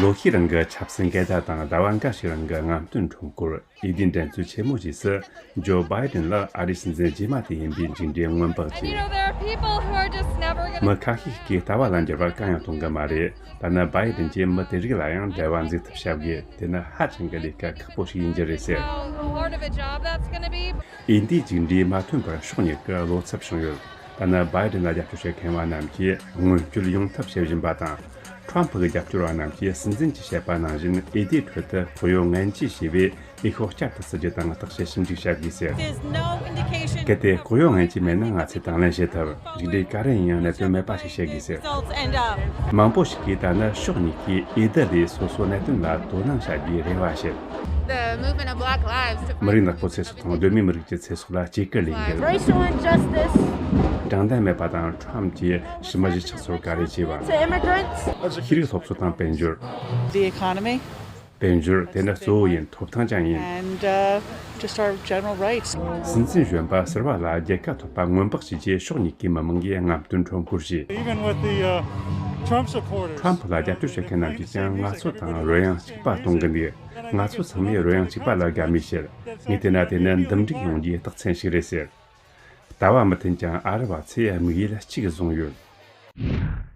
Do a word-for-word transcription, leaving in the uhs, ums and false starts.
ལོ་ཤས་རིང་གི་ཆབ་སྲིད་འགལ་ཟླ་དང་ཟླ་བ་འགའ་ཞིག་རིང་གི་རྔམ་སྟོན་ཁྲོམ་སྐོར། འོས་བསྡུའི་འགྲན་རྩོད་ཆེན་མོ་རྗེས་སུ་ཇོ་བྷའི་ཌེན་ལ་ཨ་རིའི་སྲིད་འཛིན་རྗེས་མ་དེ་ཡིན་པའི་མཇུག་འབྲས་སྔོན་དཔག་བྱས། མི་ཁ་ཤས་ཤིག་གིས་ལྟ་བ་ལ་འགྱུར་བ་གང་ཡང་གཏོང་གི་མ་རེད། ད་ནི་བྷའི་ཌེན་གྱིས་མི་དེ་རིགས་ལ་ཡང་འབྲེལ་བ་འཛུགས་ཐབས་བྱ་དགོས། དེ་ནི་ཧ་ཅང་གི་ལས་ཀ་ཁག་པོ་ཞིག་ཡིན་རྒྱུ་རེད་ཟེར། འོས་བསྡུའི་མཇུག་འབྲས་མ་ཐོན་པར་ཕྱོགས་གཉིས་ཀྱི་བློ་འཚབ་བྱུང་ཡོད། ད་ནི་བྷའི་ཌེན་ལ་རྒྱབ་སྐྱོར་བྱེད་མཁན་པ་རྣམས་ཀྱིས་མངོན་སྐྱོད་ཡོང་ཐབས་བྱེད་བཞིན་པ་དང་། ཁྲམ་ཕུ་གི་རྒྱབ་སྐྱོར་བ་རྣམས་ཀྱིས་སྲིད་འཛིན་གྱིས་བཤད་པ་ནང་བཞིན་འོས་བསྡུའི་ཁྲོད་དུ་ལྐོག་གཡོ་ངན་གྱིས་བྱས་པའི་འོས་ཤོག་བསྐྱར་དུ་བསུ་རྒྱུ་དང་བརྟག་དཔྱད་ཞིབ་འཇུག་བྱ་དགོས་ཟེར། There's no indication གལ་ཏེ་ལྐོག་གཡོ་ངན་གྱིས་མེད་ན་ང་ཚོས་དང་ལེན་བྱེད་ཐུབ། མཇུག་འབྲས་ག་རེ་ཡིན་ཡང་གནད་དོན་མེད་པ་ཞིག་བྱེད་དགོས་ཟེར། Results end up མང་པོ་ཞིག་གིས་ད་ནི་ཕྱོགས་གཉིས་ཀྱིས་འོས་བསྡུ་ལས་སོ་སོའི་གནད་དོན་ལ་དོ་སྣང་བྱ་རྒྱུའི་རེ་བ་བྱེད། The movement of Black Lives to མི་རིགས་ནག་པོ་ཚེ་སྲོག་དང་གདོད་མའི་མི་རིགས་ཀྱི་ཚེ་སྲོག་ལ་བཅོས་སྒྱུར་ལས་འགུལ། Racial injustice དྲང་བདེན་མེད་པ་དང་ཁྲམ་གྱིས་ཕྱི་མི་གཞིས་ཆགས་ཚོར་ག་རེ་བྱས་པ། To immigrants ཤེས་རིག་སློབ་གསོ་དང་དཔལ་འབྱོར། The economy དཔལ་འབྱོར་དེ་ནི་གཙོ་བོ་ཡིན། ཐོབ་ཐང་ཀྱང་ཡིན། And uh, just our general rights. སྲིད་འཛིན་གཞོན་པ་ཟུར་པ་ལ་རྒྱལ་ཁ་ཐོབ་པ་སྔོན་དཔག་བྱས་རྗེས་ཕྱོགས་གཉིས་ཀྱི་མི་མང་གིས་རྔམ་སྟོན་ཁྲོམ་སྐོར་བྱས། Even with the uh, Trump supporters. ཁྲམ་ཕུ་ལ་རྒྱབ་སྐྱོར་བྱེད་མཁན་རྣམས་ཀྱིས་ཀྱང་ང་ཚོ་དང་རོལ་དབྱངས་གཅིག་པ་གཏོང་གི་འདུག་ང་ཚོ་ཚང་མས་རོལ་དབྱངས་གཅིག་པ་ལ་དགའ་མོས་བྱེད། ངས་བལྟས་ན་དེ་ནི་འདུམ་འགྲིག་ཡོང་རྒྱུའི་རྟགས་མཚན་ཞིག་རེད་ཟེར། ལྟ་བ་མི་མཐུན་ཀྱང་ཨ་རི་བ་ཚོས་དམིགས་ཡུལ་གཅིག་བཟུང་ཡོད།